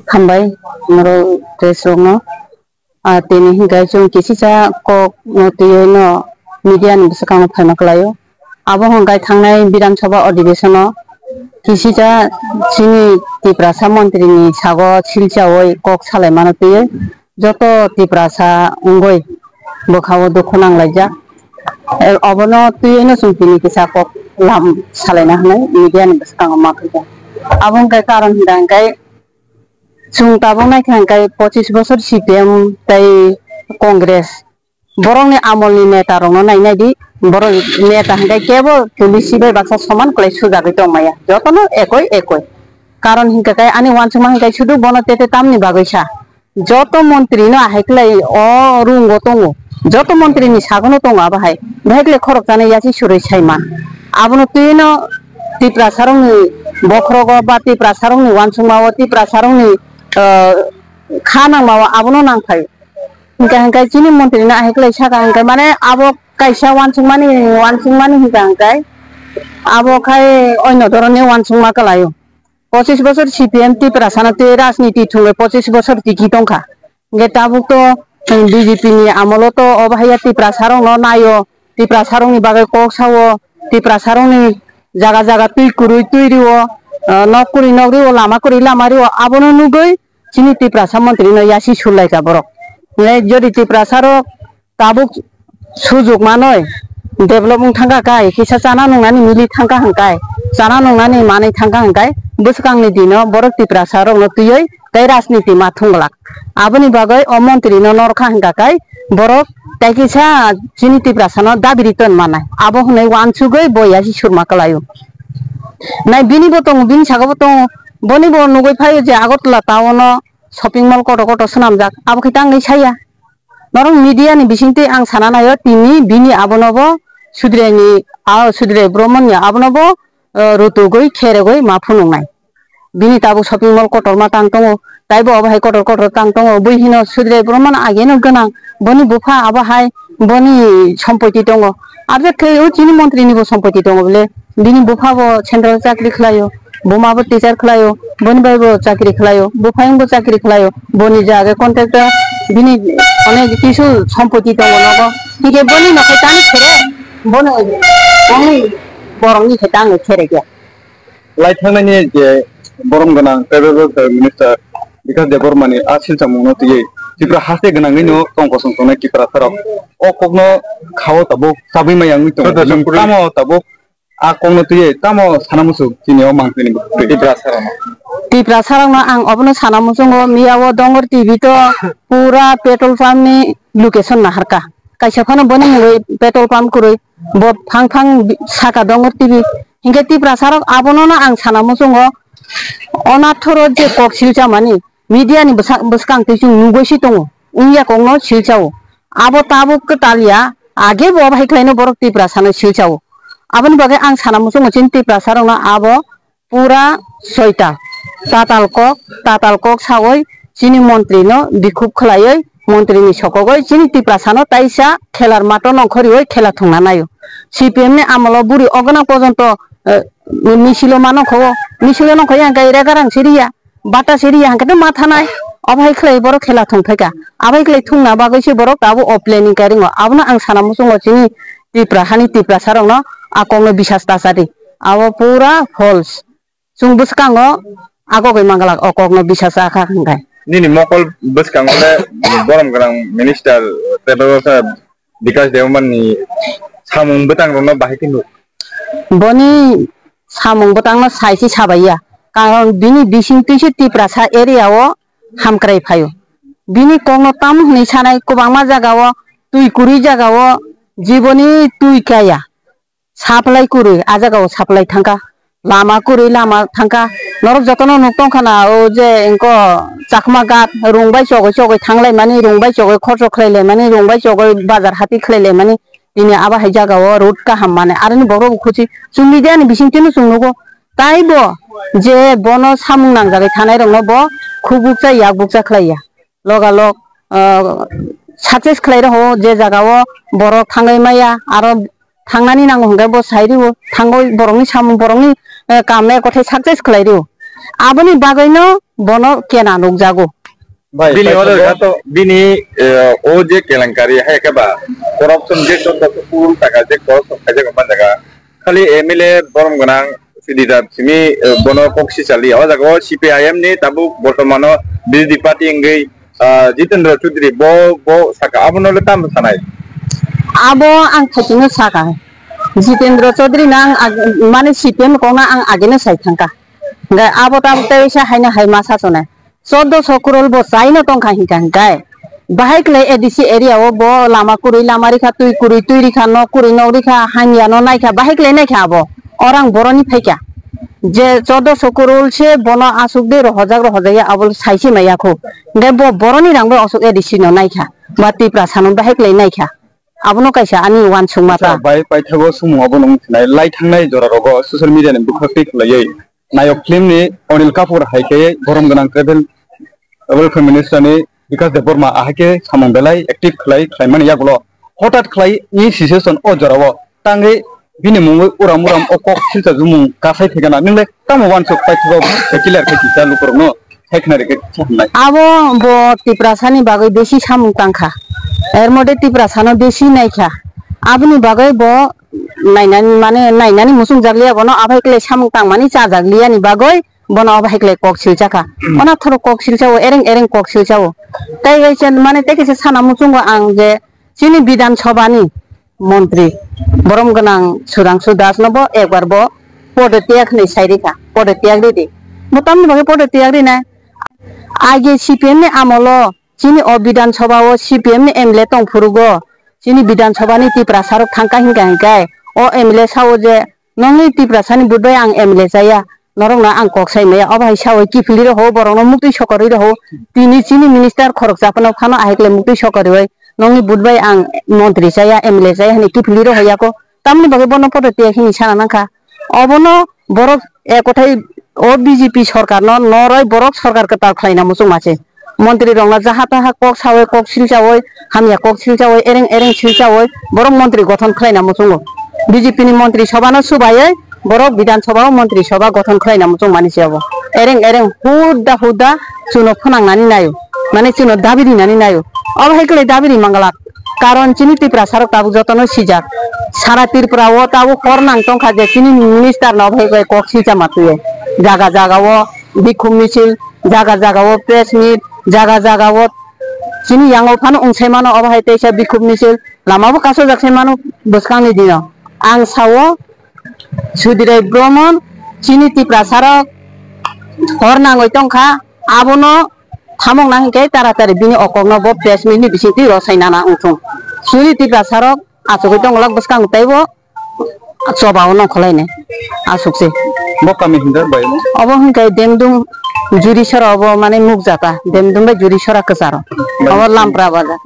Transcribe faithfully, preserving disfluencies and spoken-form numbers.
Hambai, norok press rokno. Ah, tini hinkhe chwng kisisa kok no twiwi no media ni bwskango phaima kwlaio. Abo hinkhe thangnai Bidhan Sabha Adhibeshon o kisisa chini Tiprasa montri ni sago silchaui kok salaimano twiwi joto Tiprasa wngwi bwkhao dukhu nanglaijak. Eh, obono twiwi no chwng tini kisa kok lam salaina hinwi media ni bwskango ma khaijak. Abo hinkhe karon hinda hinkhe Chwng tabuk naikha hwnkhe pochis bosor C P M tei Congress, borokni amolni netarokno nainai di, borok neta hwnkhe kebo police bai baksa soman kwlai sujagwi tongmaya, jotono ekoi ekoi. Karon hinkhe khe ani uansukma hinkhe sudu bono tete tamni bagwi sa, joto montrino ahai kwlai o room o tongo, joto montrini sagono tongo abo hai, bahai kwlai khoroksa no yasi surwi saima, abono twino Tiprasarokni bokhorogo ba Tiprasarokni uansukmao, Tiprasarokni, ah, kha nangmao abono nangphai. Hinkha hinkhe chini montri no ahai kwlai saka hinkhe mane abo kaisa uansukmani, uansukmani hinkha hinkhe abo khai oino dhoroner uansukma kwlaio. Pochis bosor C P M Tiprasano tei rajniti thwngwi pochis bosor tiki tongkha. Hinkhe tabuk to, um, B J P ni amolo to obo haiya Tiprasarokno naio, Tiprasarokni bagwi kok sao, Tiprasarokni jaga jaga twi kwrwi twi rio, uh, nok kwrwi nok rio, lama kwrwi lama rio, abono nugwi chini Tiprasa montri no yasi surlaikha borok. Hinkhe jodi Tiprasarok tabuk sujuk manwi develop wng thangkha kai, kisa chana nungnani mili thangkha hwnkai, chana nungnani manwi thangkha hwnkai, bwskangni dino borok Tiprasarokno twiwi tei rajniti ma thwngwlak. Aboni bagwi o montri no norkha hwnkha kai borok tei kisa chini Tiprasano dabiri ton manai. Abo hwnwi uansugwi bo yasi surma kwlaio. Nai bini bo tongo, bini saka bo tongo, boni bo nugwi phaio je Agartala town o shopping mall kotor kotor swnamjak, abo khe tangwi saya. Norok media ni bisingtwi ang sana naio, tini bini abono bo Sudrai ni, a, Sudrai Brahman ni abono bo, eh, rutugwi kheregwi ma phunuknai. Bini tabuk shopping mall kotorma tang tongo, taibo obo hai kotor kotor tang tongo, bui hino Sudrai Brahman ageno gwnang, boni bupha abo hai boni sompoti tongo. Abjak khe o chini montri ni bo sompoti tongo bole, bini bupha bo central chakri khlaio. Buma bo teacher khlaio, boni bai bo chakri khlaio, buphayung bo chakri khlaio, boni jaga contractor, bini onek kisu sompoti tongo nogo, hingke boni nokhai tani khere, bono, boni borokni khe tangwi khere khe. Lai thangnani je borom gwnang tribal welfare minister Bikash Debbarma ni a silchar mungno twiwi Tripura haste gwnangwi no tong kosong tongnai Tiprasa rok. O kokno khao tabuk chabwi maya wngwi tongo. Tamo tabuk A kokno twiwi tamo sana muchung chini o mantri ni bwkhwi? Tiprasa rokno. Tiprasa rokno ang obono sana muchungo, miya o Dongor T V to pura petrol pump ni location naharka. Kaisa phano boni mungwi petrol pump kwrwi, bo phang phang bi-, saka Dongor T V. Hinkhe Tiprasa rok abono no ang sana muchungo, onathoro je kok silchamani, media ni bwsa-, bwskang twi chwng nugwi si tongo, wngya kokno silchao. Abo tabuk kwtal ya, age bo bai khlaino borok Tiprasa no silchao. Aboni bagwi ang sana muchungo chini Tiprasa rokno abo pura soita tatal kok, tatal kok sawi chini montri no bikhuk khlaiwi, montri ni sokogwi chini Tiprasa no taisa khelar mato nongkhoriwi khela thwngna naio. C P M ni amolo buri ogna pojonto, eh, misilo ma nongkho, misilo nongkho yang kai regarang siriya. Bata siri ya hwnkhe ma thanai, obo hai khlai borok khela thung phaikha. Abo hai khlai thungna bagwi se borok tabuk o planning kai ringo. Abono ang sana muchungo chini Tipra hani Tiprasa rokno a kokno bisas ta chadi. Abo pura false. Chwng bwskango a kok bai manglak o kokno bisas cha kha hwnkhe. Nini mokol bwskango le borom gwnang minister tei Bikash Debbarma ni samung bwtang rokno bahai khe nuk. Boni samung bwtangno sai se sabai ya, karon bini bising twi se Tiprasa area o hamkrai phaio. Bini kokno tamo hwnwi sanai, kwbangma jaga o twi kwrwi jaga o jiboni twi kaya, supply kwrwi a jaga o supply thangkha. Lama kwrwi lama thangkha. Norok jotono nuk tongkha na, o je engko Chakma Ghat, rung bai chogwi chogwi thanglaimani, rung bai chogwi khorcho khlailaimani, rung bai chogwi bazar hati khlailaimani, tini abo hai jaga o road kaham mane. Aroni borok bo khuchi chwng media ni bising tino chwng nugo. Taibo je bono samung nangjagwi thanai rokno bo khubukcha yakbukcha khlaiya. Logalog, ah, success khlai rokho, je jaga o borok thangwi maya, aro thangnani nango hwnkhe bo sai rwo, thangwi borokni samung, borokni, eh, kam no kothai success khlai rwo. Aboni bagwino bono kena nukjago. Bai, bini bai, order bai. Kha to bini, eh, o je kelenkari hai khe ba corruption je to to kurul taka je corruption khaijak man jaga. Khali M L A borom gwnang Siddhi Deb simi, eh, bono kok si chali. O jaga o C P I M ni tabuk bortomano B J P party wngwi, ah, Jitendra Chaudhary bo, bo saka abono le tamo sanai. Abo ang thaichino saka. Jitendra Chaudhary no ang ag-, mane C P M kok no ang ageno sai thangka. Hingke abo tabuk tei sa haino hai ma sachonai. Choddo so crore bo chaino tongkha hingka hingkai. Bahai klai A D C area o bo lama kwrwi lama rikha, twi kwrwi twi rikha, nok kwrwi nok rikha, hamya no naikha, bahai klai naikha abo. Orang boroni phaikha. Je choddo so crore se bono aswk de rohojak rohojak ya abo saisi maya khu. Hingke bo boroni rang bai aswk A D C no naikha. Ba Tiprasa no bahai klai naikha. Abono kaisa ani uansukma ta. Bai paithago sumung abo nung thinai lai thangnai jora rogo social media ni bwkhak twi khwlaiwi. Nayok film ni Anil Kapoor hai khe borom gwnang tribal, tribal welfare minister ni Bikash Debbarma ahai khe samung belai active khlai khlaimani yagulo hothat khlai ni situation o jorao tangwi bini mungwi uram uram o kok silsa jumung kasai thegana nwng le tamo uansuk paithago clear khe kisa lukurokno hai khna rikhe sa hwnai. Abo bo Tiprasa ni bagwi besi samung tangkha, er mode Tiprasa no besi naikha, aboni bagwi bo nainani, mane nainani muchung jakliya bono, aphai kle samung tangmani cha jakliya ni bagwi bono aphai kle kok silchakha. Hmm. Ono thoro kok silchao, ereng ereng kok silchao. Tai hai se, mane tei kaisa sana muchungo ang je chini Bidhan Sabha ni montri borom gwnang Sudhangshu Das no bo ekbar bo podo tiyak hinwi sai rikha, podo tiyak ridi. Bo tamni bagwi podo tiyak rinai? Age C P M ni amolo chini o Bidhan Sabha o C P M ni M L A tong phurugo, chini Bidhan Sabha ni Tiprasa rok thangkha hingka hingkai o M L A sao je, "Nongni Tiprasa ni but bai ang M L A chaya, norok no ang kok sai maya." Obo hai sao kiphilwi roho, borok no muktwi sokorwi roho. Tini chini minister khorok chapano phano ahai khlai muktwi sokorwi, "Nongni but bai ang montri chaya, M L A chaya," hinwi kiphilwi roho yako. Tamni bagwi bono podo tiyak hinwi sana nangkha. Obono borok ekothai o B J P sorkar no noroi borok sorkar kwtal khlaina muchungma se. Montri rok no jaha taha kok sawi, kok silchawi, hamya kok silchawi, ereng ereng silchawi borok montri gothon khlaina muchungo. B J P ni montri sabha no subaiwi borok Bidhan Sabha o montri sabha gothon khlaina muchungmani se obo. Ereng ereng huda huda chuno phwnangnani naio, mane chuno dabi rinani naio. Obo hai khlai dabi ri manglak. Karon chini Tiprasa rok tabuk jotono sijak. Sara Tripura o tabuk hor nang tongkha je chini minister no obo hai kok silcha ma twi. Jaga jaga o bikhum misil, jaga jaga o press meet, jaga jaga o chini yang o phano wngsaimano obo hai teisa bikhum misil. Lama bo kasojak se mano bwskang ni dino. Ang sao Sudirai Bromon chini Tiprasa rok hor nangwi tongkha, abono thamok nang khe taratari bini okokno bo press meet ni bisingtwi rw sai nana wngthung. Chini Tiprasa rok achugwi tongwlak bwskang teibo choba o nongkholaini aswk se. Bo kami hwnda bai no? Obo hwnkhe Demdum Jurisora, obo mane Mukjata, Demdum bai Jurisora kwcharo. Bai. Obo Lampra Bazar.